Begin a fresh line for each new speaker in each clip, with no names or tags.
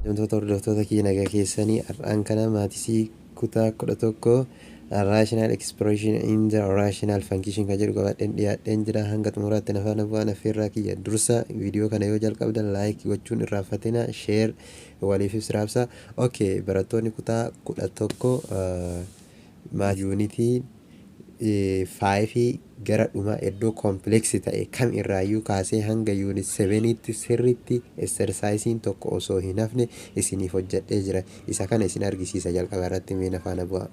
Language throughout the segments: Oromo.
Wantoota hordoftoota kiyya, nagaa keessanii? Har'aan kana maths kutaa 11, rational expression in the rational function kan jedhu qabadheen dhiyaadheen jira. Hanga xumuraatti na faana bu'aan affeerraa kiyya. Dursa viidiyoo kana yoo jalqabdan like gochuun irraanfatina, share waliif ibsa. Okay, barattoonni kutaa 11, unit 5 gara dhuma iddoo complex ta'e kam irraayyuu kaasee hanga unit 7tti sirriitti exerciseiin tokko osoo hin hafne isiniif hojjedhee jira. Isa kana isin argisiisa. Jalqaba irratti mee na faana bu'a.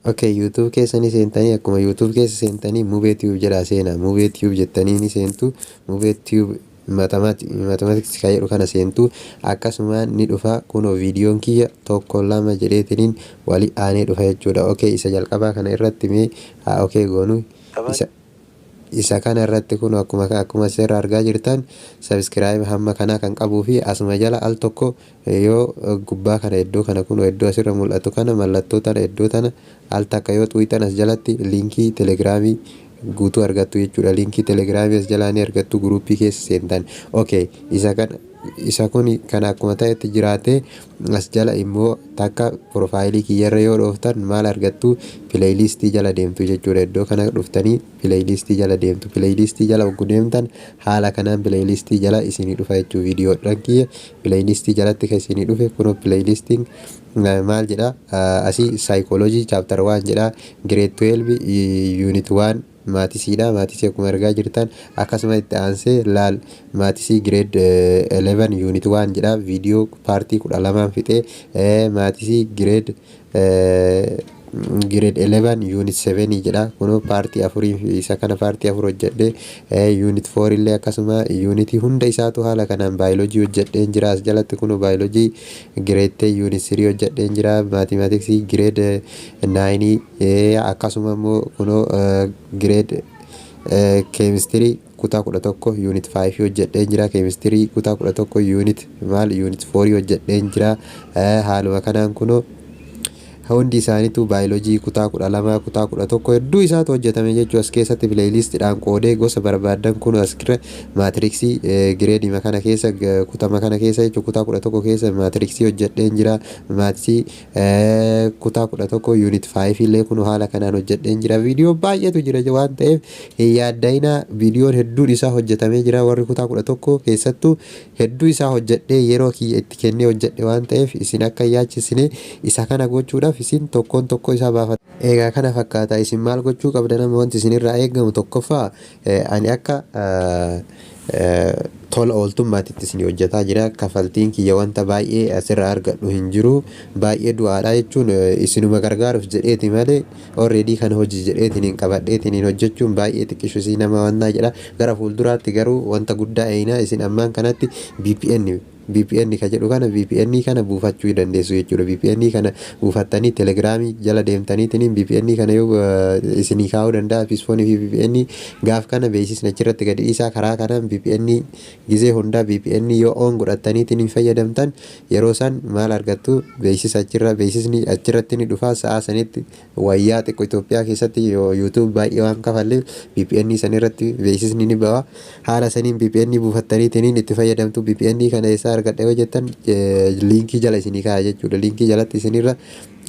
Okay, YouTube keessa ni seentanii, akkuma YouTube keessa seentanii Mubee Tube jedhaa seenaa. Mubee Tube jettanii ni seentu. Mubee Tube Mathematics kan jedhu kana seentu. Akkasumaan ni dhufa. Kunoo viidiyoon kiyya tokko, lama jedheetiniin walii aanee dhufa jechuudha. Okay, isa jalqabaa kana irratti mee haa okay goonu. Isa kana irratti kun akkuma asirra argaa jirtan subscribe hamma kanaa kan qabuu fi asuma jala al tokko yoo gubbaa kana, iddoo kana, kun iddoo asirra mul'atu kana, mallattoo tana, iddoo tana al takka yoo xuuxan as jalatti liinkii Telegramii guutuu argattu jechuudha. Liinkii Telegramii as jalaa ni argattu, groupii keessa seentan. Okay, isa kana, isa kun kan akkuma ta'etti jiraate, as jala immoo takka profileii kiyyarra yoo dhooftan maal argattu? Playlistii jala deemtu jechuudha. Iddoo kana dhuftanii playlistii jala deemtu. Playlistii jala oggu deemtan haala kanaan playlistii jala isinii dhufa jechuu. Viidiyoodhaan kiyya playlistii jalatti kan isinii dhufe kunoo. Playlistiin maal jedha asii? Psychology chapter 1 jedha, grade 12 unit 1 mathsiidha. Maths akkuma argaa jirtan akkasuma itti aansee laal maths grade 11 unit 1 jedha, viidiyoo partii 12 fixee. Maths grade 11 unit 7 jedha, kunoo partii afurii, isa kana partii afur hojjedhe. Unit 4 illee akkasuma, unitii hunda isaatu haala kanaan. Baayoloojii hojjedheen jira as jalatti, kunoo biology grade 10 unit 3 hojjedheen jira. Mathematics grade 9 akkasuma immoo kunoo grade chemistry kutaa 11 unit 5 hojjedheen jira. Chemistry kutaa 11 unit maal, unit 4 hojjedheen jira. Haaluma kanaan kunoo hundi isaaniitu baayoloojii kutaa 12, kutaa 11 hedduu isaatu hojjetame jechuu. As keessatti playlistiidhaan qoodee gosa barbaadan kun asirra matricsii gradeima kana keessa, kutama kana keessa jechuu, kutaa 11 keessa matricsii hojjedheen jira. Mathsii kutaa 11 unit 5 illee kun haala kanaan hojjedheen jira. Viidiyoo baay'eetu jira waan ta'eef hin yaadda'inaa, viidiyoon hedduun isaa hojjetamee jira. Warri kutaa 11 keessattuu hedduu isaa hojjedhee, yeroo kiyya itti kennee hojjedhe waan ta'eef isin akka hin yaachisine. Isa kana gochuudhaaf isin tokkoon tokko isaa baafata. Egaa kana fakkaata. Isin maal gochuu qabda? Nama wanti isinirraa eegamu tokkoffaa, ani akka tola ooltummaatti isin hojjetaa jira. Kafaltiin kiyya wanta baay'ee asirraa argadhu hin jiru. Baay'ee du'aadha jechuun isinuma gargaaruuf jedheeti malee already kana hojii jedheetiin hin qabadheetiin hin hojjechuun baay'ee xiqqishusii nama wannaa jedha. Gara fuulduraatti garuu wanta guddaa eeyina. Isin ammaan kanatti VPN ka jedhu kana, VPN kana buufachuu dandeessu jechuudha. VPN kana buufattanii Telegramii jala deemtaniitiin VPN kana yoo isinii kaa'uu danda'a. Psiphon fi VPN gaaf kana beeksisni achirratti gadi dhiisaa. Karaa kanaan VPN gizee hundaa VPN yoo on godhattaniitiin fayyadamtan, yeroo san maal argattu? Beeksisa achirra, beeksisni achirratti ni dhufa. Sa'a sanitti wayyaa xiqqoo Itoophiyaa keessatti yoo YouTube baay'ee waan kafalleef VPN san irratti beeksisni ni ba'a. Haala saniin VPN buufattaniitiin itti fayyadamtu. VPN kana eessaa argadha yoo jettan, liinkii jala isinii kaa'a jechuudha. Liinkii jalatti isinirra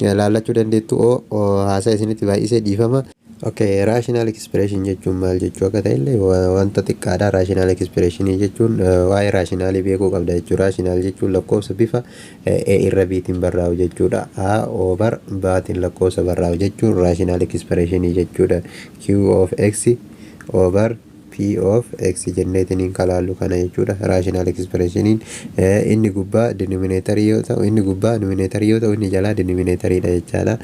laallachuu dandeettu. Oo haasaa isinitti baay'isee, dhiifama. Okay, rational expression jechuun maal jechuu akka ta'e illee wanta xiqqaadha. Rational expression jechuun waa'ee rationalii beekuu qabda jechuudha. Rational jechuun lakkoofsa bifa A irra B'tiin barraa'u jechuudha. A over B'tiin lakkoofsa barraa'u jechuun rational expression jechuudha. Q of X over P of X jenneetiin kalaallu kana jechuudha. Rational expressioniin inni gubbaa denominatorii yoo ta'u, inni gubbaa numeratorii yoo ta'u, inni jalaa denominatoriidha jechaadha.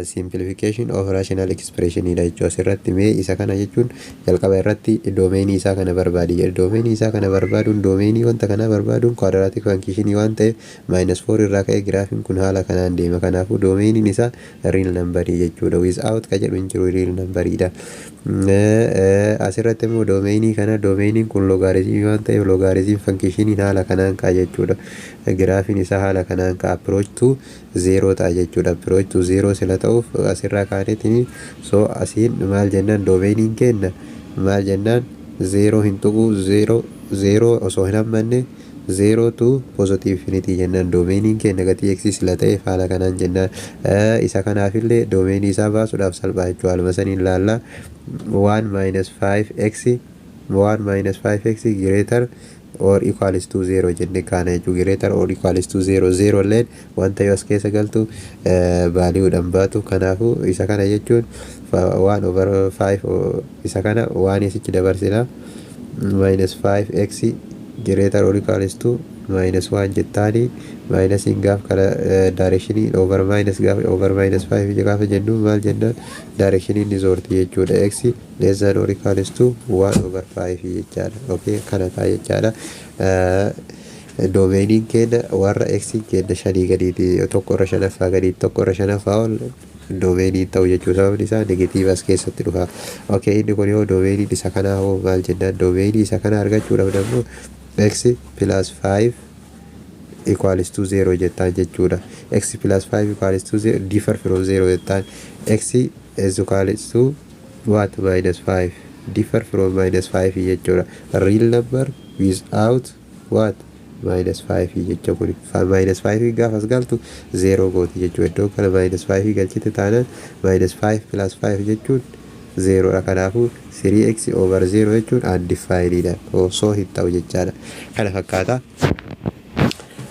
Simplification of rational expressionidha jechuudha. Asirratti mee isa kana jechuun jalqaba irratti domainii isaa kana barbaadi jedhe. Domainii isaa kana barbaaduun, domainii wanta kanaa barbaaduun quadratic functionii waan ta'eef minus 4 irraa ka'ee giraafiin kun haala kanaan deema. Kanaafuu domainiin isaa real numberii jechuudha. Without ka jedhu hin jiru, real numberiidha. Asirratti immoo domainii kana, domainiin kun logarithmii waan ta'eef logarithm functioniin haala kanaan ka'a jechuudha. Giraafiin isaa haala kanaan ka'a, approach to zero ta'a jechuudha. Approach to zero sila ta'uuf asirraa kaaneetiin, so asiin maal jennaan? Domainiin kenna maal jennaan? Zero hin tuqu, zero zero osoo hin hammanne 0 to positive infinity jennaan. Domainiin keenya gatii x sila ta'e haala kanaan jennaan. Isa kanaafillee domainii isaa baasuudhaaf salphaa jechuudha. Haaluma saniin ilaalla. 1 minus 5x, 1 minus 5x greater or equals to 0 jenne kaana jechuudha. Greater or equals to 0, 0 illeen wanta yoo as keessa galtu valuedhaan baatu. Kanaafuu isa kana jechuun 1 over 5, isa kana waan isitti dabarsina, minus 5x greater or equals to minus 1 jettaani. Minusiin gaaf kara directionii over minus, gaaf over minus 5 gaafa jennu maal jennaan? Directioniin ni zoorti jechuudha. X less than or equals to 1 over 5 jechaadha. Okay, kana ta'a jechaadha. Domainiin keenya warra x keenya shanii gadiiti, tokko irra shanaffaa gadiiti. Tokko irra shanaffaa ol domainii ta'u jechuu, sababni isaa negative as keessatti dhufa. Okay, inni kun yoo domainiin isa kanaa hoo maal jennaan? Domainii isa kana argachuudhaaf immoo x plus 5 equals to 0 jettaan jechuudha. X plus 5 equals to 0, differ from 0 jettaan. X is equals to what? Minus 5, differ from minus 5 jechuudha. Real number without what? Minus 5 jecha. Kun minus 5 gaafas galtu 0 gooti jechuudha. Iddoo kana minus 5 galchite taanaan minus 5 plus 5 jechuun 0 dha. Kanaafuu 3x over 0 jechuun undefined dha, osoo hin ta'u jechaadha. Kana fakkaata.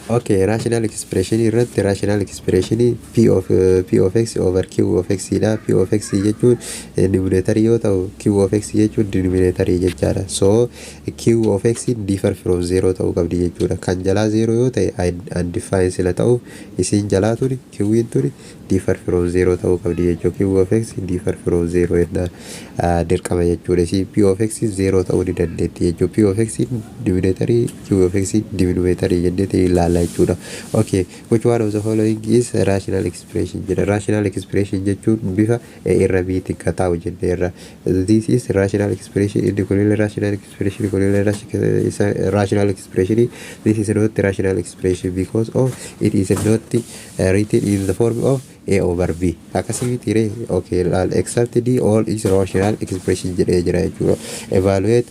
Okay, rational expression irratti, rational expression p of x over q of x dha. P of x jechuun numerator yoo ta'u, q of x jechuun denominator jechaadha. So q of x differ from 0 ta'uu qabdi jechuudha. Kan jalaa 0 yoo ta'e undefined sila ta'uuf, isiin jalaa tuni, q'n tuni differ from 0 ta'uu qabdi jechuudha. Q of x differ from 0 jennaan dirqama jechuudha. Isiin p of x 0 ta'uu ni dandeetti jechuudha. P of x numerator, q of x denominator jenneeti ilaalla jechuudha. Okay, which one of the following is rational expression jedha. Rational expression jechuun bifa A irra B tiin kan taa'u jenneerra. This is rational expression. Inni kunillee rational expression, kunillee rational expression. This is not rational expression because of it is not written in the form of A over B. Akkasii miti? Okay, laal, except D, all is rational expression jedhee jira jechuudha. Evaluate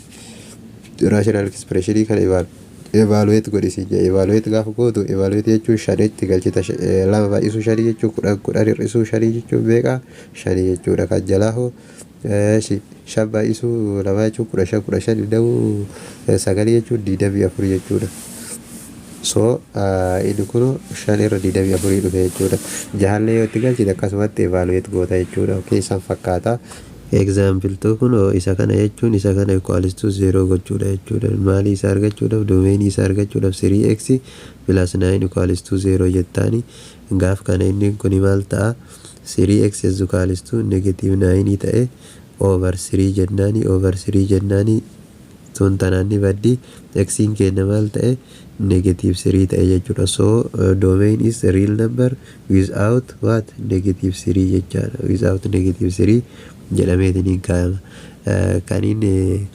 rational expression kana evaluate godhisi jedhe. Evaluate gaafa gootu, evaluate jechuun shanitti galchita. Lama baay'isuu shanii jechuun 10, 10 hir'isuu shanii jechuun meeqa? Shanii jechuudha. Kan jalaa hoo shan baay'isuu lama jechuun 15, 15 ida'uu sagalii jechuun 24 jechuudha. So inni kun shan irra 24 dhufe jechuudha. Jahallee yoo itti galchite akkasumatti evaluate goota jechuudha. Okay, isaan fakkaata. Example kun isa kana jechuun isa kana equals to 0 gochuudha jechuudha. Maalii isaa argachuudhaaf? Domainii isaa argachuudhaaf 3x plus 9 equals to 0 jettaani. Gaaf kana inni kun maal ta'a? 3x is equals to negative 9 ta'e over 3 jennaani. Over 3 jennaani, tun tanaan ni baddi. Xiin keenya maal ta'e? Negative 3 ta'e jechuudha. So domain is real number without what? Negative 3 jechaadha. Without negative 3 jedhameetiin kaa'ama. Kan inni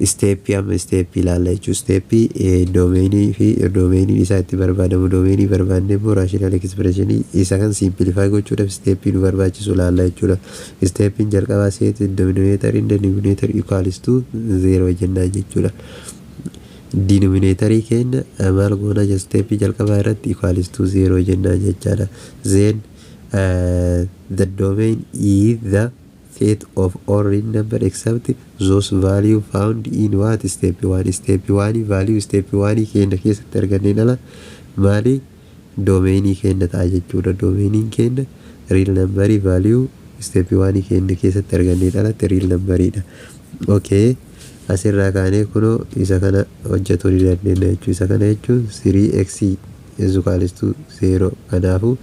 steppii, amma steppii ilaalla jechuudha. Steppii domainii fi domainiin isaa itti barbaadamu, domainii barbaadne immoo rational expressionii isa kan simplify gochuudhaaf steppii nu barbaachisu ilaalla jechuudha. Steppiin jalqabaa set denominator and denominator equals to zero jennaan jechuudha. Denominatorii keenya maal goona? Steppii jalqabaa irratti equals to zero jennaan jechaadha. Then the domain is the set of all real number except those value found in what? Step 1. Step 1 value, step 1 keenya keessatti arganneen ala maali domainii keenya ta'a jechuudha. Domainiin keenya real number value step 1 keenya keessatti arganneen alatti real numberidha. Okay, asirraa kaanee kunoo isa kana hojjetuu ni dandeenya jechuudha. Isa kana jechuun 3x is equals to 0. Kanaafuu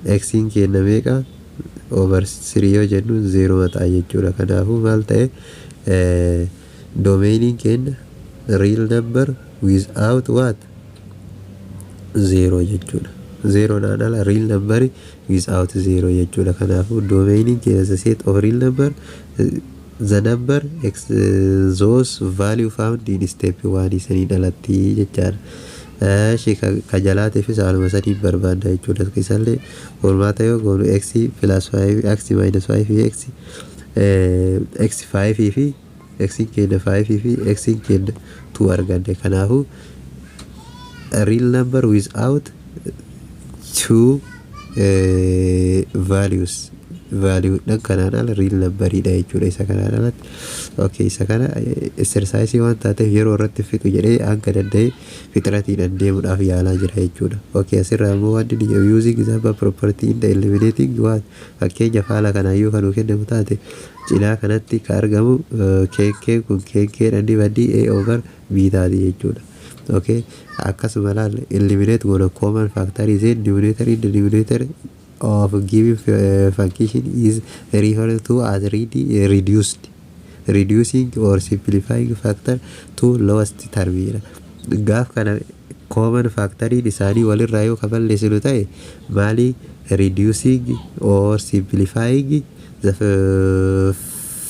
x keenya meeqa? Over 3 yoo jennu 0 ta'a jechuudha. Kanaafuu maal ta'e? Domainiin keenya real number without what? 0 jechuudha. 0 naan ala real number without 0 jechuudha. Kanaafuu domainiin keenya the set of real number, the number x those value found in step 1 saniin alatti jechaadha. Eeshi, ka jalaatiifis haaluma sadiin barbaadna jechuudha. Isallee furmaata yoo goonu x plus 5, x minus 5 fi x, x 5 fi x keenya 5 fi x keenya 2 arganne. Kanaafuu Real number without two values, valuedhaan kanaan ala real numberiidha jechuudha isa kanaan alatti. Okay, isa kana exercise waan taateef yeroo irratti fixu jedhee hanga danda'e fixratiidhaan deemuudhaaf yaalaa jira jechuudha. Okay, asirraa immoo wanti inni jedhu using example property in the eliminating waan fakkeenyaaf haala kanaayyuu kan nuu kennamu taate, cinaa kanatti ka argamu keenkeen kun keenkeedhaan ni baddii, a over b taati jechuudha. Okay, akkasuma laal, eliminate goona common factor is in numerator in the denominator of given function is referred to as reduced reducing or simplifying factor to lowest term jedha. Gaaf kana common factoriin isaanii walirraa yoo kaballeessinu ta'e maali? Reducing or simplifying the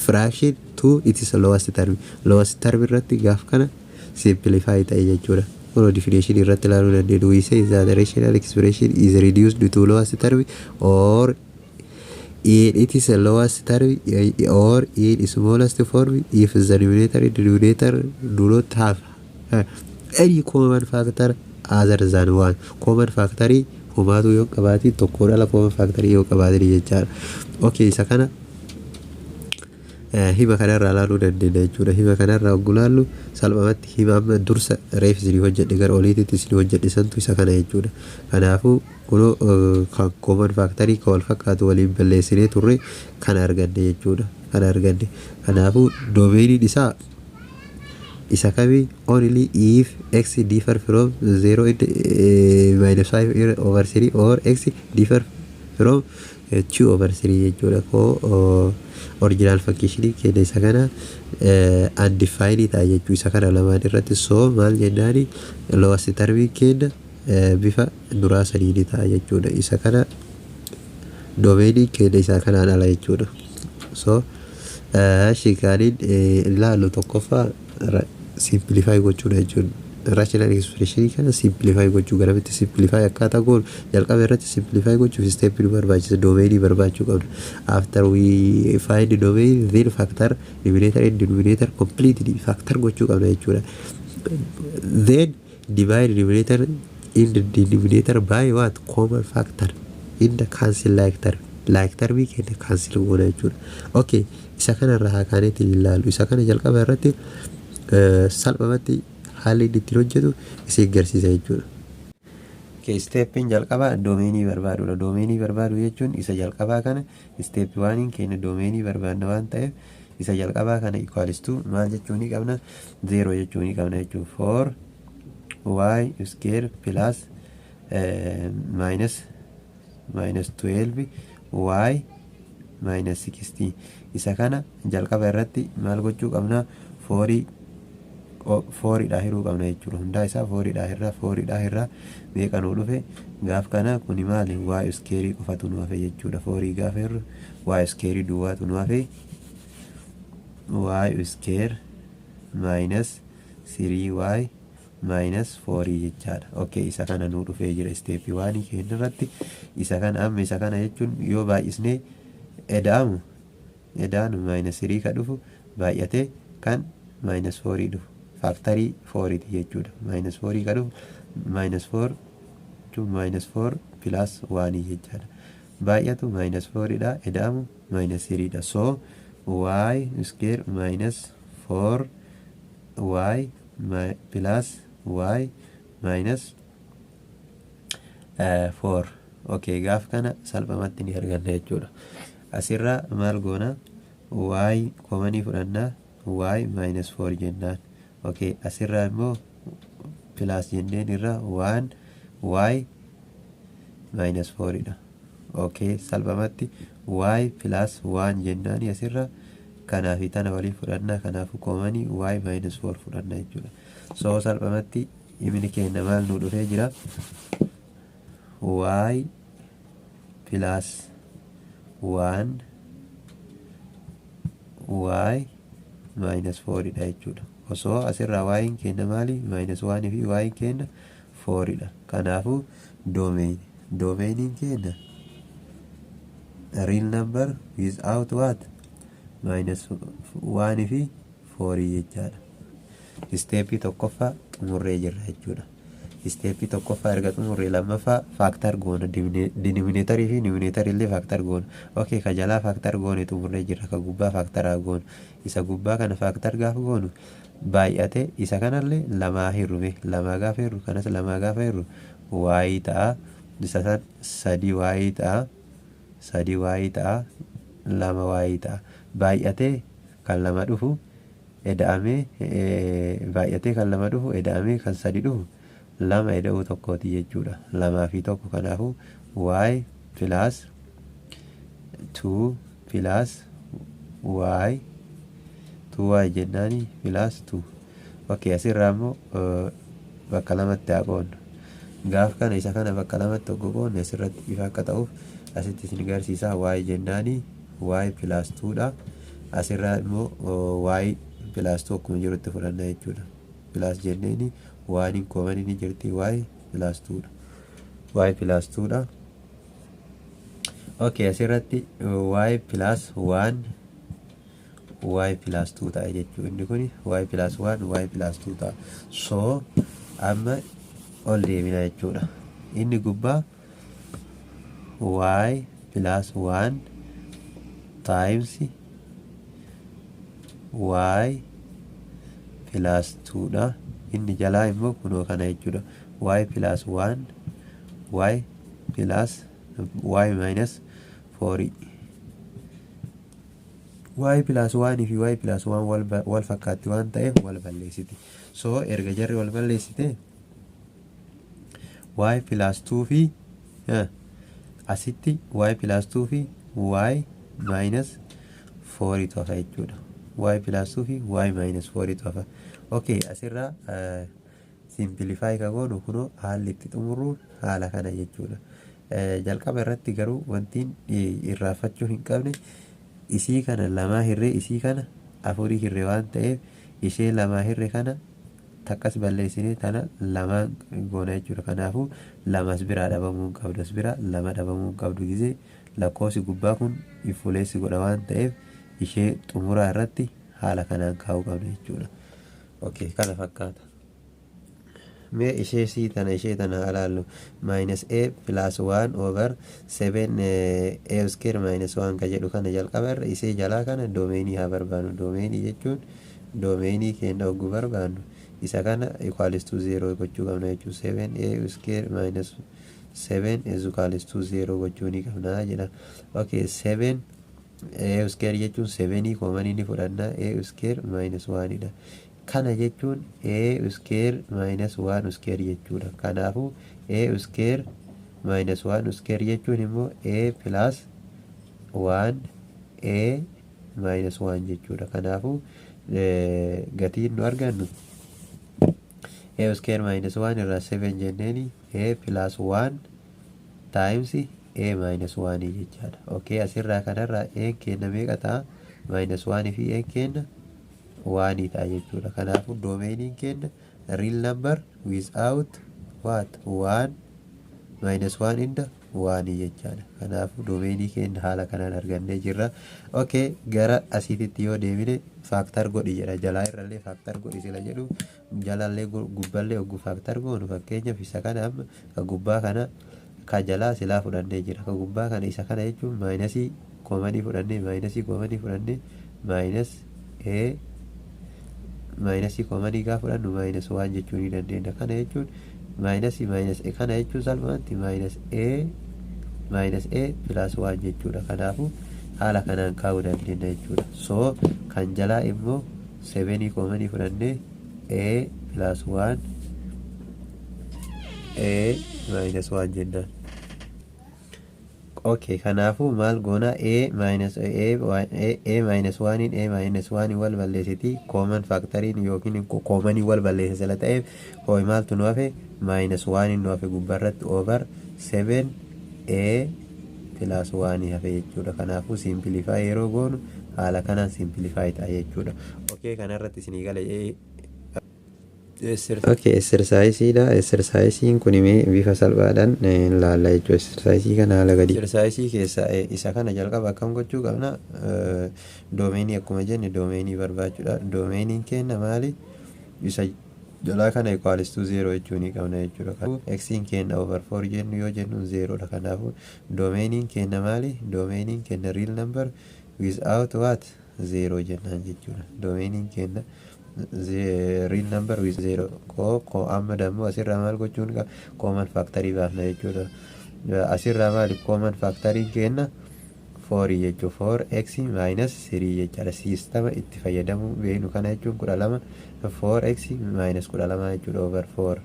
fraction to its lowest term. Lowest term irratti gaaf kana simplify ta'e jechuudha. Kun definition irratti ilaaluu dandeenyu. We say that the rational expression is reduced to lowest term or in its lowest term or in smallest form if the numerator and denominator do not have any common factor other than one. Common factor homaatu yoo qabaatin, tokkoon ala common factor yoo qabaatin jechaadha. Okay, isa kana hima kanarraa ilaaluu dandeenya jechuudha. Hima kanarraa yogguu ilaallu salphumatti hima amma dursa reef isinii hojjedhe, gara oliititti isinii hojjedhe santu isa kana jechuudha. Kanaafuu kunoo kan common factorii kan wal fakkaatu waliin balleessinee turre kana arganne jechuudha. Kana arganne. Kanaafuu domainiin isaa isa kamii? Only if x differ from 0 in minus 5 over 3 or x differ from 2 over 3 jechuudha. Koo original function keenya isa kana undefined ta'a jechuu isa kana lamaan irratti. So maal jennaani? Lowest termiin keenya bifa duraa sadiini ta'a jechuudha. Isa kana domainiin keenya isa kanaan ala jechuudha. So shikaaniin ilaallu tokkoffaa simplify gochuudha jechuudha. Rational expression kana simplify gochuu, garamitti simplify akkaataa goonu, jalqaba irratti simplify gochuuf step nu barbaachisa, domainii barbaachuu qabna. After we find domain, then factor numerator and denominator completely factor gochuu qabna jechuudha. Then divide numerator in the denominator by what? Common factor in the cancel like term, like termii keenya cancel goona jechuudha. Okay, isa kanarraa haa kaaneetiin ilaallu. Isa kana jalqaba irratti salphumatti haalli inni ittiin hojjetu isin agarsiisa jechuudha. Steppiin jalqabaa domainii barbaaduudha. Domainii barbaadu jechuun isa jalqabaa kana, step oneiin keenya domainii barbaadna waan ta'eef, isa jalqabaa kana equals to maal jechuu ni qabna? Zero jechuu ni qabna jechuudha. Four y square plus minus 12 y minus 16. Isa kana jalqaba irratti maal gochuu qabna? Fourii fouriidhaa hiruu qabna jechuudha. Hundaa isaa fouriidhaa irraa, fouriidhaa irraa meeqa nuu dhufe? Gaaf kana kuni maali? Y squareii qofatu nu hafe jechuudha. Fourii gaafa hirru y squareii duwwaatu nu hafe. Y square minus 3 y minus fourii jechaadha. Okay, isa kana nuu dhufee jira stepii oneii keenya irratti. Isa kana amma isa kana jechuun yoo baay'isnee eda'amu eda'anu minus 3 ka dhufu baay'atee kan minus fourii dhufu factorii fouriiti jechuudha. Minus fourii ka dhufu minus 4 jechuun minus 4 plus oneii jechaadha. Baay'atu minus fouriidha, eda'amu minus threedha. So y square minus 4 y plus y minus 4. Okay, gaaf kana salphumatti ni arganna jechuudha. Asirraa maal goona? Y commonii fudhannaa, y minus 4 jennaan. Okay, asirraa immoo plus jenneen irra 1 y minus 4 dha. Okay, salphumatti y plus 1 jennaani asirra kanaa fi tana waliin fudhannaa, kanaafuu commonii y minus 4 fudhanna jechuudha. So salphumatti himni keenya maal nu dhufee jira? Y plus 1 y minus 4 dha jechuudha. Osoo asirraa y'n keenya maali? Minus 1 fi y'n keenya 4 dha. Kanaafuu domainiin keenya real number without what? Minus 1 fi 4 jechaadha. Stepii tokkoffaa xumurree jirra jechuudha. Step tokkoffaa erga xumurre, lammaffaa factor goona. Denominatorii fi numeratorii illee factor goona. Okay, ka jalaa factor goone xumurree jirra. Ka gubbaa factoraa goonu. Isa gubbaa kana factor gaafa goonu baay'ate. Isa kanallee lamaa hirrume. Lamaa gaafa hirru, kanas lamaa gaafa hirru y ta'a. Isa san sadii y ta'a. Sadii y ta'a. Lama y ta'a. Baay'atee kan lama dhufu eda'amee, baay'atee kan lama dhufu eda'amee kan sadi dhufu lama eda'uu tokkooti jechuudha. Lamaa fi tokko, kanaafuu y plus 2 plus y 2y jennaani plus 2. Okay, asirraa immoo bakka lamatti haa qoodnu. Gaaf kana isa kana bakka lamatti tokko qoodne, asirratti ifa akka ta'uuf asitti isin agarsiisa. Y jennaani y plus 2 dha. Asirraa immoo y plus 2 akkuma jirutti fudhanna jechuudha. Plus jenneeni waan hin common ni jirti, y plus 2 dha. Y plus 2 dha. Okay, asirratti y plus 1 y plus 2 ta'a jechuudha. Inni kun y plus 1 y plus 2 ta'a. So amma ol deemina jechuudha. Inni gubbaa y plus 1 times y plus 2 dha. Inni jalaa immoo kunoo kana jechuudha. Y plus 1 y plus y minus 4. Y plus 1 fi y plus 1 wal fakkaatti waan ta'eef wal balleessiti. So erga jarri wal balleessite, y plus 2 fi asitti y plus 2 fi y minus 4 tu hafa jechuudha. Y plus 2 fi y minus 4 tu hafa. Okay, asirraa simplify ka goonu kunoo haalli itti xumurruun haala kana jechuudha. Jalqaba irratti garuu wantiin irraanfachuu hin qabne, isii kana lamaa hirree isii kana afurii hirree waan ta'eef, ishee lamaa hirree kana takkas balleessinee tana lamaan goona jechuudha. Kanaafuu lamas biraa dhabamuu hin qabdu, as biraa lama dhabamuu hin qabdu. Gizee lakkoofsi gubbaa kun ifuleessi godha waan ta'eef, ishee xumuraa irratti haala kanaan kaa'uu qabna jechuudha. Okay, kana fakkaata. Mee ishee sii tana, ishee tana ilaallu. Minus a plus 1 over 7 a square minus 1 ka jedhu kana, jalqaba irra ishee jalaa kana domainii haa barbaannu. Domainii jechuun, domainii keenya hogguu barbaannu, isa kana equals to 0 gochuu qabna jechuudha. 7 a square minus 7 is equals to 0 gochuu ni qabna jedha. Okay, 7 a square jechuun 7 commonii ni fudhanna, a square minus 1 dha. Kana jechuun a square minus 1 square jechuudha. Kanaafuu a square minus 1 square jechuun immoo a plus 1 a minus 1 jechuudha. Kanaafuu gatiin nu argannu a square minus 1 irraa 7 jenneeni a plus 1 times a minus 1 jechaadha. Okay, asirraa kanarraa a kenna meeqa ta'a? Minus 1 fi a kenna 1 ta'a jechuudha. Kanaafuu domainiin kenna real number without what? 1, minus 1 inda 1 jechaadha. Kanaafuu domainii keenya haala kanaan argannee jirra. Okay, gara asiititti yoo deemine, factor godhi jedha. Jalaa irrallee factor godhi sila jedhu, jalallee gubballee hogguu factor goonu, fakkeenyaaf isa kana amma ka gubbaa kana, ka jalaa silaa fudhannee jira. Ka gubbaa kana, isa kana jechuun minusii commonii fudhannee, minusii commonii fudhannee, minus a, minusii commonii gaafa fudhannu minus one jechuu ni dandeenya. Kana jechuun minusii minus kana jechuun salphaatti minus a minus a plus one jechuudha. Kanaafuu haala kanaan kaa'uu dandeenya jechuudha. So kan jalaa immoo sevenii commonii fudhannee a plus one a minus one jennaan. Okay, kanaafuu maal goona? A minus a, a minus one a minus one wal balleessiti. Common factoriin yookiin commonii wal balleessa sila ta'eef, hooyi maaltu nu hafe? Minus one nu hafe gubbaarratti, over 7 a plus one hafe jechuudha. Kanaafuu simplify yeroo goonu haala kanaan simplify ta'a jechuudha. Okay, kanarratti isinii gala. Okay, exerciseiidha. Exerciseiin kun imee bifa salphaadhaan laalla jechuudha. Exerciseii kana haala gadi. Exerciseii keessa isa kana jalqaba akkam gochuu qabna? Domainii, akkuma jenne, domainii barbaachuudha. Domainiin kenna maali? Isa Jalaa kana equals to 0 jechuu ni qabna jechuudha. Xiin keenya over 4 jennu yoo jennu 0 dha. Kanaafuu domainiin keenya maali? Domainiin keenya real number without what? 0 jennaan jechuudha. Domainiin keenya real number with 0. Ko amma dammoo asirraa maal gochuun qaba? Common factorii baafna jechuudha. Asirraa maali? Common factoriin keenya 4 jechuudha. 4 x minus 3 jechaadha. Systema itti fayyadamuu beeknu kana jechuun 12, 4 x minus 12 jechuudha, over 4.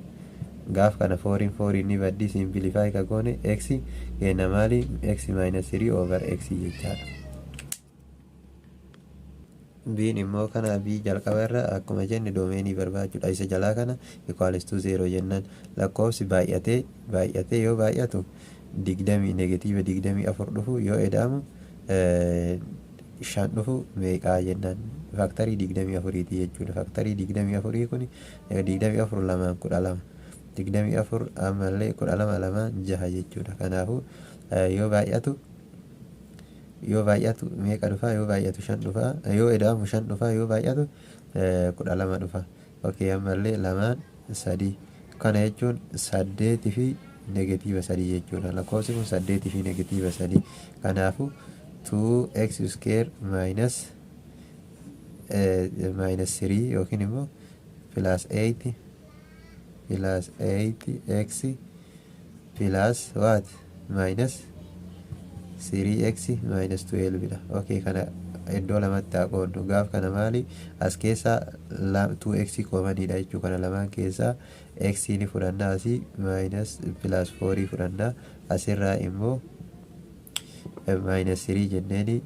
Gaaf kana 4 4 ni baddi. Simplify ka goone x kenna maali? X minus 3 over x jechaadha. Biin immoo kana b jalqaba irra akkuma jenne domainii barbaachuudha. Isa jalaa kana equals to 0 jennaan, lakkoofsi baay'atee baay'atee yoo baay'atu digdamii -24 dhufu, yoo eda'amu 5 dhufu meeqaa jennaan, factorii 24ti jechuudha. Factorii 24 kun 24 lamaan 12, 24 ammallee 12 lamaan 6 jechuudha. Kanaafuu yoo baay'atu meeqa dhufaa? Yoo baay'atu 5 dhufaa, yoo eda'amu 5 dhufaa, yoo baay'atu 12 dhufa. Okay, ammallee lamaan 3. Kana jechuun 8 fi -3 jechuudha. Lakkoofsi kun 8 fi -3. Kanaafuu 2x square minus 3 yookiin immoo plus 8, plus 8x plus what? Minus 3x minus 12 dha. Okay, kana iddoo lamatti haa qoodnu. Gaaf kana maali? As keessa 2x commoniidha jechuu. Kana lamaan keessaa x ni fudhannaa, asii minus plus 4 fudhannaa, asirraa immoo minus 3 jenneeni.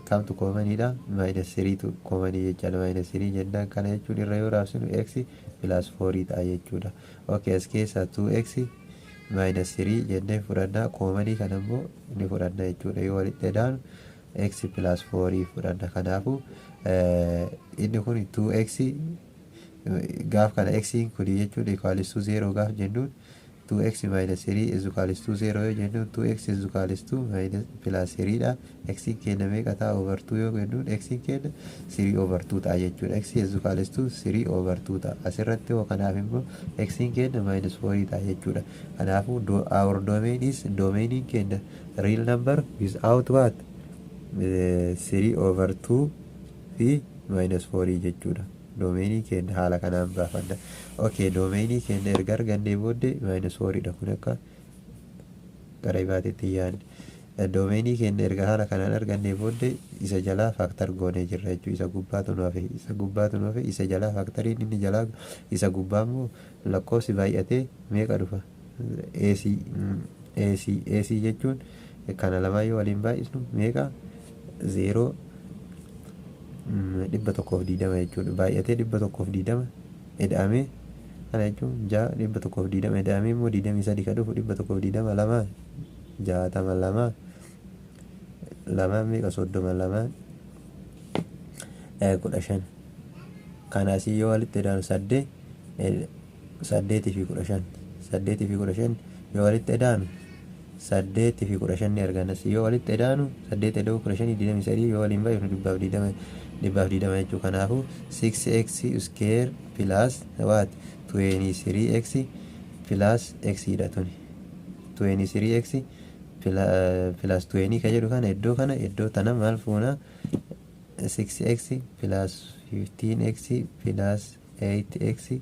Kamtu commoniidha? Minus 3tu commonii jechaadha. Minus 3 jennaan, kana jechuun irra yoo raabsinu x plus 4 ta'a jechuudha. Okay, as keessaa 2x minus 3 jennee fudhannaa, commonii kana immoo ni fudhanna jechuudha. Yoo walitti edaanu x plus 4 fudhanna. Kanaafuu inni kun 2x, gaaf kana x kun jechuun equals to 0 gaaf jennuun, 2x minus 3 is equals to 0 yoo jennuun, 2x is equals to minus plus 3 dha. X keenya meeqa ta'a? Over 2 yoo jennuun, x keenya 3 over 2 ta'a jechuudha. X is equals to 3 over 2 ta'a asirratti hoo. Kanaaf immoo x keenya minus 4 ta'a jechuudha. Kanaafuu our domain is, domainiin keenya real number without what? 3 over 2 fi minus 4 jechuudha. Domainii keenya haala kanaan baafanna. Okay, domainii keenya erga argannee booddee, minus 4 dha kun akka gara ibaatetti yaadne. Domainii keenya erga haala kanaan argannee booddee, isa jalaa factor goonee jirra jechuudha. Isa gubbaatu nu hafe, isa gubbaatu nu hafe. Isa jalaa factoriin inni jalaa, isa gubbaa immoo lakkoofsi baay'atee meeqa dhufa? AC AC AC jechuun kana lamaan yoo waliin baay'isnu meeqa? 0, 120 jechuudha. Baay'atee 120 eda'amee, kana jechuun 6, 120 eda'amee immoo 23 ka dhufu, 120 lamaan 60, lamaan lamaan meeqa? 30, lamaan 15. Kanaasii yoo walitti edaanu 8, 8 fi 15, 8 fi 15 yoo walitti edaanu, 8 fi 15 ni arganna. Yoo walitti edaanu 8 eda'uu 15 23, yoo waliin baay'ifnu 120, 120 jechuu. Kanaafuu 6x square plus what? 23x plus x dha tuni. 23x plus 20 ka jedhu kana, iddoo kana, iddoo tana maal fuuna? 6x plus 15x plus 8x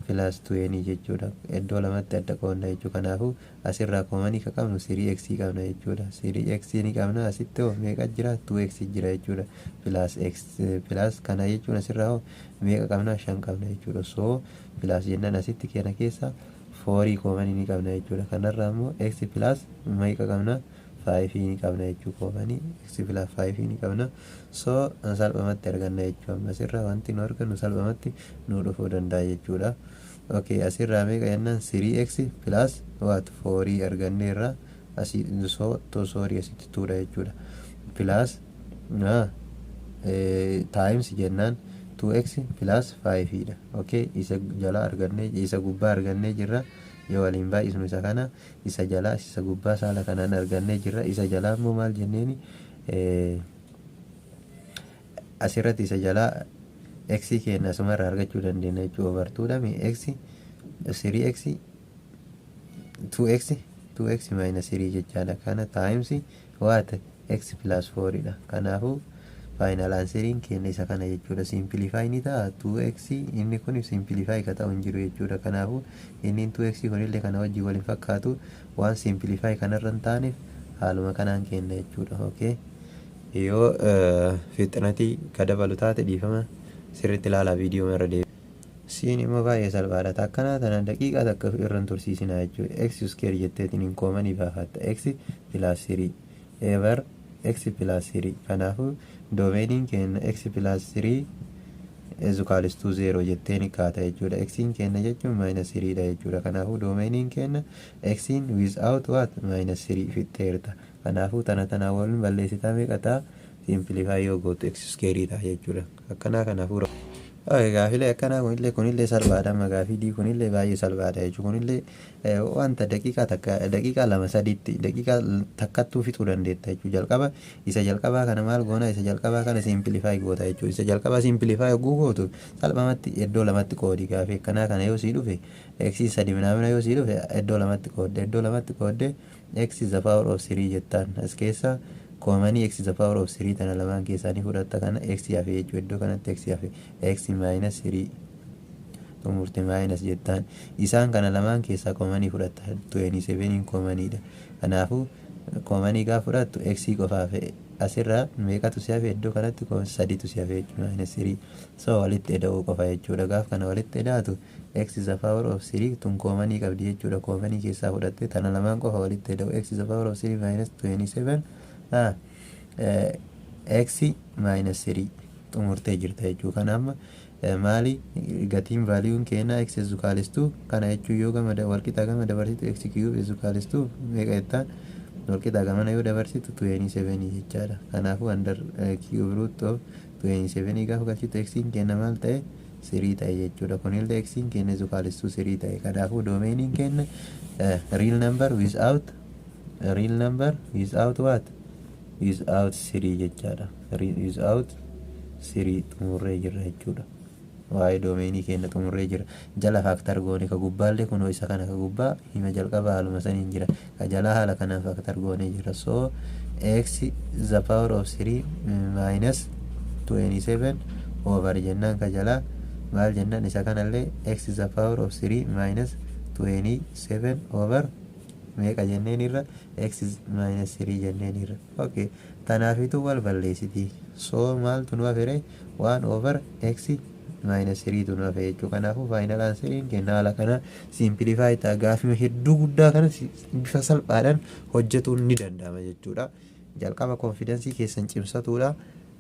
plus 20 jechuudha. Iddoo lamatti adda qoonna jechuudha. Kanaafuu asirraa commonii ka qabnu 3x qabna jechuudha. 3x ni qabna. Asitti hoo meeqa jira? 2x jira jechuudha. Plus x plus kana jechuun asirraa hoo meeqa qabna? 5 qabna jechuudha. So plus jennaan asitti keena keessa 4 commonii ni qabna jechuudha. Kanarraa immoo x plus meeqa qabna? 5 ni qabna jechuu. Commonii x plus 5 ni qabna. So salphumatti arganna jechuu. Amma asirraa wanti nu argannu salphumatti nu dhufuu danda'a jechuudha. Okay, asirraa meeqa jennaan, 3x plus what? 4 arganneerra asii. So to, sorry, asitti 2dha jechuudha. Plus times jennaan 2x plus 5 dha. Okay, isa jala argannee, isa gubbaa argannee jirra. Yoo waliin baay'isnu isa kana, isa jalaa, isa gubbaa saala kanaan argannee jirra. Isa jalaa immoo maal jenneeni? Asirratti isa jalaa X keenya asumarraa argachuu dandeenya jechuudha. Over 2 dhami x 3x 2x 2x minus 3 jechaadha. Kana times what? X plus 4 dha. Kanaafuu final answeriin keenya isa kana jechuudha. Simplify ni ta'a 2x. Inni kun simplify ka ta'u hin jiru jechuudha. Kanaafuu inni 2x kunillee kana wajjin waliin fakkaatu waan simplify kanarra hin taaneef haaluma kanaan kenna jechuudha. Okay, yoo fixinatii ka dabalu taate dhiifama, sirriitti ilaalaa viidiyoo irra deebi. Siin immoo baay'ee salphaadha. Takkanaa tana daqiiqaa takka irra hin tursiisinaa jechuudha. X square jetteetiin hin commonii baafatta. X plus 3 over x plus 3. Kanaafuu domainiin keenya x plus 3 is equals to 0 jettee ni kaata jechuudha. Xiin keenya jechuun minus 3 dha jechuudha. Kanaafuu domainiin keenya xiin without what? Minus 3 fixxeerta. Kanaafuu tana tanaa waliin balleessitaa meeqa ta'a? Simplify yoo gootu x square ta'a jechuudha. Akkanaa kanaafuu gaafilee akkanaa kunillee salphaadha. Amma gaafii dii kunillee baay'ee salphaadha jechuudha. Kunillee wanta daqiiqaa takka, daqiiqaa lama, sadiitti, daqiiqaa takkattuu fixuu dandeetta jechuudha. Jalqaba isa jalqabaa kana maal goona? Isa jalqabaa kana simplify goota jechuudha. Isa jalqabaa simplify yogguu gootu salphumatti iddoo lamatti qoodi. Gaafii akkanaa kana yoo sii dhufe, x sadi minaamina yoo sii dhufe, iddoo lamatti qoodde, iddoo lamatti qoodde, x is the power of 3 jettaan. As keessa commonii x is the power of 3 tana lamaan keessaa ni fudhatta. Kana x hafe jechuudha. Iddoo kanatti x hafe, x minus 3 xumurte. Minus jettaan, isaan kana lamaan keessaa commonii fudhatta. 27 commoniidha. Kanaafuu commonii gaafa fudhattu x qofa hafe. Asirraa meeqatu si hafe? Iddoo kanatti saditu si hafe jechuudha, minus 3. So walitti eda'uu qofa jechuudha. Gaaf kana walitti eda'atu x is the power of 3 tun commonii qabdi jechuudha. Commonii keessaa fudhatte tana lamaan qofa walitti eda'u. X is the power of 3 minus 27 x minus 3 xumurtee jirta jechuudha. Kana amma maali gatiin, valueun keenna? X is equals to kana jechuun yoo gama walqixa gama dabarsitu x cube is equals to meeqa jettaan? Walqixa gamana yoo dabarsitu 27 jechaadha. Kanaafuu under cube root of 27 gaafa galchitu x kenna maal ta'e? 3 ta'e jechuudha. Kunillee x kenna is equals to 3 ta'e. Kanaafuu domainiin kenna real number without, real number without what? Without 3 jechaadha. Without 3 xumurree jirra jechuudha. Waa'ee domainii keenya xumurree jira. Jala factor goone. Ka gubbaallee kunoo isa kana, ka gubbaa hima jalqaba haaluma saniin jira, ka jalaa haala kanaan factor goonee jira. So x the power of 3 minus 27 over jennaan, ka jalaa maal jennaan? Isa kanallee x the power of 3 minus 27 over meeqa jenneen irra? X minus 3 jenneen irra. Okay, tanaafitu wal balleessiti. So maaltu nu hafere? 1 over x minus 3 tu nu hafe jechuu. Kanaafuu final answeriin kenna haala kana simplify ta'a. Gaafii hedduu guddaa kana bifa salphaadhaan hojjetuun ni danda'ama jechuudha. Jalqaba confidenceii keessan cimsatuudha,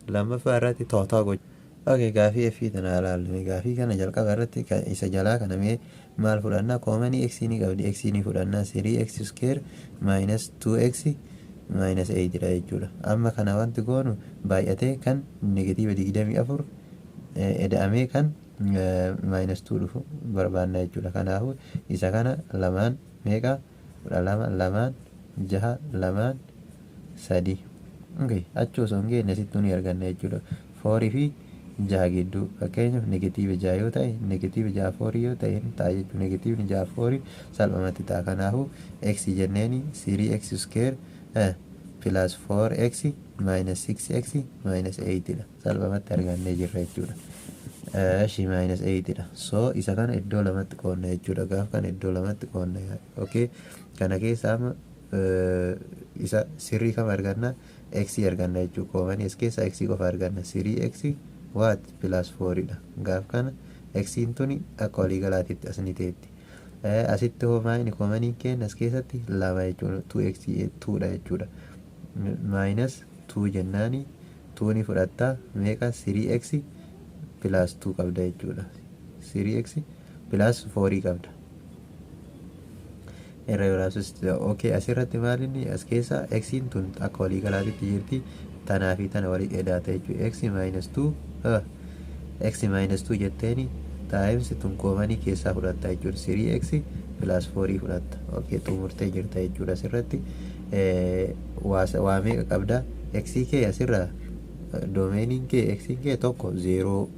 lammaffaa irratti to'ataa gochuu. Okay, gaafii F tana ilaallu. Gaafii kana jalqaba irratti isa jalaa kana mee maal fudhannaa? Commonii x ni qabdi, x ni fudhannaa. 3x square minus 2x minus 8 dha jechuudha. Amma kana wanti goonu baay'atee kan negative 24 eda'amee kan minus 2 dhufu barbaanna jechuudha. Kanaafuu isa kana lamaan meeqa? 12, lamaan jaha, lamaan sadi. Okay, achi osoo hin geenye asittuu ni arganna jechuudha. Fourii fi jaha gidduu, fakkeenyaaf negative jaha yoo ta'e, negative jaha fourii yoo ta'e ta'a jechuudha. Negativeni jaha fourii salphumatti ta'a. Kanaafuu x jenneeni 3x square plus 4x minus 6x minus 8 dha. Salphumatti argannee jirra jechuudha. Eshi minus 8 dha. So isa kana iddoo lamatti qoonna jechuudha. Gaaf kana iddoo lamatti qoonna. Okay, kana keessa amma isa sirrii kam arganna? X arganna jechuudha. Commonii as keessa x qofa arganna. 3x what? Plus 4 dha. Gaaf kana x tuni akka waliigalaatitti as ni teetti. Asitti hoo maayini commoniin keenya as keessatti? Lama jechuudha. 2x 2 dha jechuudha. Minus 2 jennaani 2 ni fudhatta. Meeqa? 3x plus 2 qabda jechuudha. 3x plus 4 qabda. Irra yoo laasus, okay, asirratti maal inni as keessa x tun akka waliigalaatitti jirti. Tanaa fi tana walii edaata jechuudha. X minus 2, x minus 2 jetteeni times tun commonii keessaa fudhatta jechuudha. 3x plus 4 fudhatta. Okay, xumurtee jirta jechuudha. Asirratti waa meeqa qabda? X kee asirra domainiin kee x kee tokko zeeroo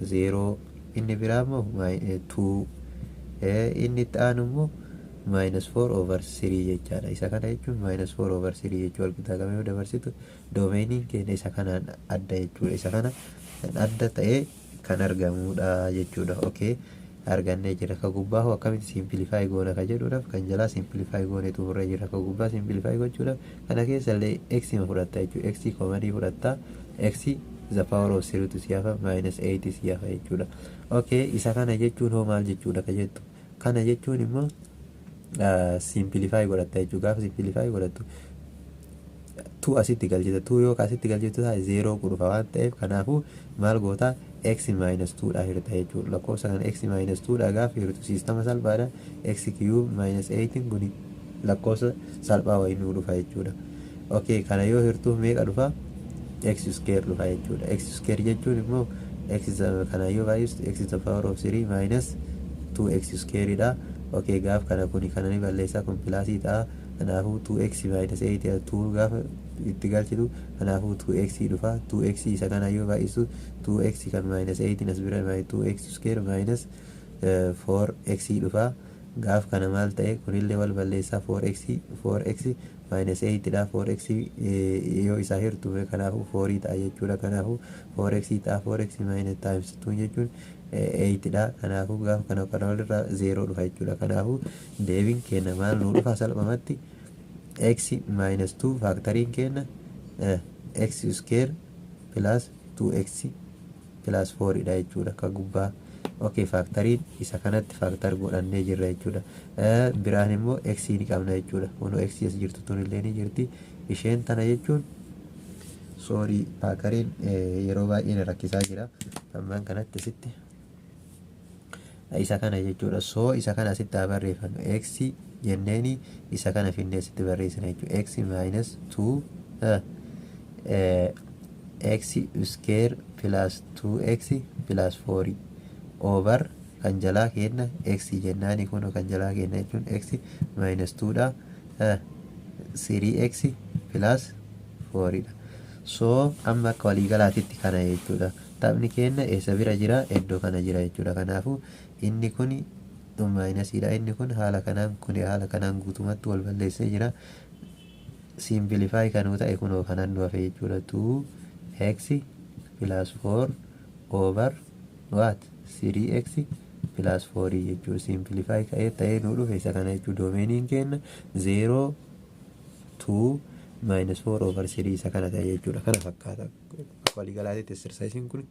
Zeeroo. Inni biraa immoo two. Inni itti aanu immoo minus four over three jechaadha. Isa kana jechuun minus four over three jechuu walqixa qabee yoo dabarsitu, domainiin keenya isa kanaan adda jechuudha. Isa kana adda ta'ee kan argamudha jechuudha. Okay, argannee jira. Ka gubbaa hoo akkamitti simplify goona ka jedhuudhaaf, kan jalaa simplify goone xumurree jira. Ka gubbaa simplify gochuudhaaf kana keessa illee x ma fudhatta jechuudha. X commonii fudhatta, x the power of 3 tu si hafa, minus 8 si hafa jechuudha. Okay, isa kana jechuun hoo maal jechuudha ka jettu, kana jechuun immoo simplify godhatta jechuudha. Gaafa simplify godhattu two asitti galchita. Two yoo asitti galchitu taate zeeroo dhufa waan ta'eef, kanaafuu maal goota? X minus 2 dha hirta jechuudha. Lakkoofsa kana x minus 2 dha gaafa hirtu, siistama salphaadha, x cube minus 8 kun lakkoofsa salphaa wayii nuu dhufa jechuudha. Okay, kana yoo hirtuuf meeqa dhufa? X square dhufa jechuudha. X square jechuun immoo x kana yoo baay'istu x the power of 3 minus 2x square dha. Okay, gaaf kana kuni kana ni balleessaa, kun plusii ta'a. Kanaafuu 2x minus 8, 2 gaafa itti galchitu, kanaafuu 2x dhufa. 2x isa kana yoo baay'istu, 2x kan minus 8 as bira 2x square minus 4x dhufa. Gaaf kana maal ta'e? Kunillee wal balleessaa, 4x 4x minus 8 dha. 4x yoo isaa hirtu, kanaafuu 4 ta'a jechuudha. Kanaafuu 4x ta'a. 4x minus times 2 jechuun 8 dha. Kanaafuu gaaf kana walirraa 0 dhufa jechuudha. Kanaafuu deebiin keenya maal nuu dhufa? Salphumatti x minus 2 factoriin keenya x square plus 2x plus 4 dha jechuudha ka gubbaa. Okay, factoriin isa kanatti factor godhannee jirra jechuudha. Biraan immoo x ni qabna jechuudha. Kunoo x as jirtu tunillee ni jirti. Isheen tana jechuun, sorry, packeriin yeroo baay'ee na rakkisaa jira ammaan kanatti. Asitti isa kana jechuudha. So isa kana asitti haa barreeffannu. X jenneeni isa kana finnee asitti barreessina jechuudha. X minus 2 x square plus 2x plus 4 over kan jalaa kenna x jennaani. Kun kan jalaa kenna jechuun x minus 2 dha, 3x plus 4 dha. So amma akka waliigalaatitti kana jechuudha. Taphni keenya eessa bira jira? Iddoo kana jira jechuudha. Kanaafuu inni kun minusiidha. Inni kun haala kanaan, kun haala kanaan guutumatti wal balleessee jira. Simplify kanuu ta'e kunoo kanan nu hafe jechuudha. 2 x plus 4 over what? 3x plus 4 jechuudha. Simplify ka'ee ta'ee nu dhufe isa kana jechuudha. Domainiin keenya 0 2 minus 4 over 3 isa kana ta'e jechuudha. Kana fakkaata waliigalaatitti exerciseiin kun.